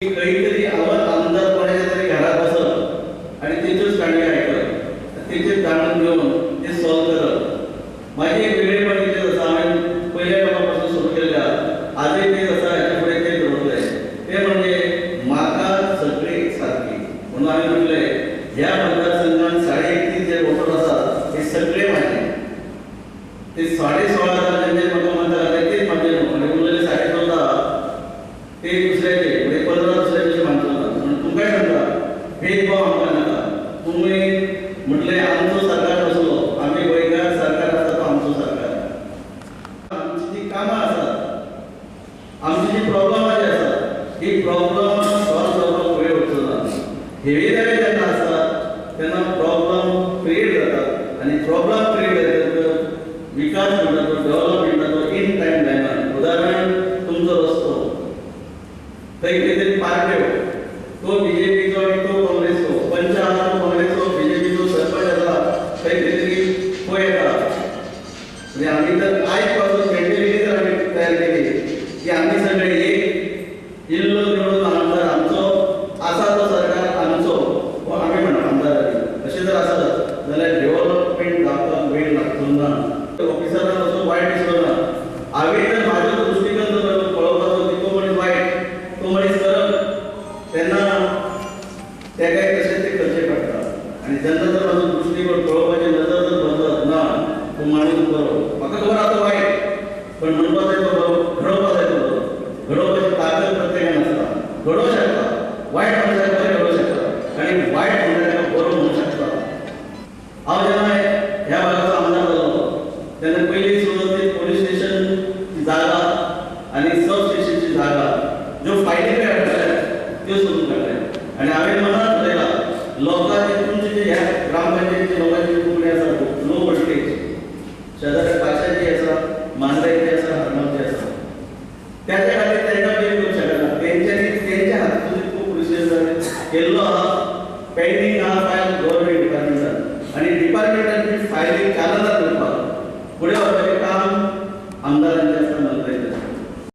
खंय तरी हांव आमदार कोणाच्या तरी घरात बसप आनी तेच्योच काणयो आयकप, तेचेर जाणून घेवन ते सॉल्व करप. म्हाजी एक वेगळेपण कितें आसा, हांवें पयल्या तेंपा पासून सुरू केल्लें आसा, आजूय तेच आसा, हेच्या फुडें तेच दवरतलें. तें म्हणजे म्हाका सगळी सारकी. म्हणून हांवें म्हटलें ह्या मतदारसंघात 31.5 जे वोटर आसात ते सगळे म्हाजे. ते 16,500 जेंचे म्हाका मतां घातले तेच म्हाजे न्हू, आनी उरलेले 14.5 ते दुसऱ्याचे, म्हणजे 15 दुसऱ्याचे अशें मानचो ना. म्हणून तुमकांय सांगता, भेदभाव आमकां नाका. तुमी म्हटलें आमचो सरकार बसलो, आमी गोंयकार सरकार आसा तो आमचो सरकार. आमची जी कामां आसात, आमची जी प्रॉब्लमां जी आसात, ही प्रॉब्लमां सॉल्व जावपाक वेळ वचचो ना. हेवी दावे जेन्ना आसतात तेन्ना प्रॉब्लम क्रिएट जाता आनी प्रॉब्लम क्रिएट जाता विकास म्हणटा तो, डेव्हलप म्हणटा तो इन टायम जायना. उदाहरण तुमचो रस्तो थंय कितें तरी पार्ट्यो, तो बीजेपीचो आनी तो काँग्रेसचो, पंच आहा तो काँग्रेसचो, बीजेपीचो सरपंच आसा थंय कितें तरी पळय येता. म्हणजे आमी तर आयज पासून मेंटेलिटी जर आमी तयार केली की आमी सगळे एक इल्लो निवडून आमदार आमचो आसा तो सरकार आमचो, हो आमी म्हणा आमदारांनी, अशें जर आसत जाल्यार डेव्हलपमेंट जावपाक वेळ लागचो ना. ऑफिसरान असो वायट दिसलो ना. हांवें जर म्हाजो दृश्टिकोन जर पळोवपाचो की तो मनीस वायट, तो मनीस करप, तेन्ना तेकाय तशें तें करचें पडटा. आनी जेन्ना जर म्हाजो दृश्टिकोन पळोवपाची नजर जर बदलत ना, तो माणूस बरो, म्हाका खबर आसा वायट, पण म्हणपा जाय तो बरो, घडोवपा जाय तो बरो. घडोवपाची ताकद प्रत्येकान आसता, घडोवं शकता. वायट मनशाक बरें घडोवं शकता आनी वायट मनशाक बरो म्हणूं शकता. हांव जेन्ना ह्या भागाचो आमदार जालो तेन्ना पयली सुरवात ती पोलीस स्टेशनची जागा आनी सब स्टेशनची जागा ज्यो फायली पळय आसताल्यो त्यो सोदून काडल्यो. आनी हांवें मनात ठरयलां लोकांची तुमची जी ह्या ग्रामपंचायतीची लोकांची कोंकणी आसा लो वोल्टेज शेजाऱ्या पाशाची आसा, मांद्रेची आसा, हरमलची आसा, त्याच्या खातीर तांकां ब्लेम करूंक शकना. तेंच्यांनी तेंच्या हातून खूब पोलीस स्टेशन केल्लो आहा, पेंडींग आहा फायल गव्हर्मेंट डिपार्टमेंटान, आनी डिपार्टमेंटान ती फायली चालना करपाक फुडें व्हरपाक.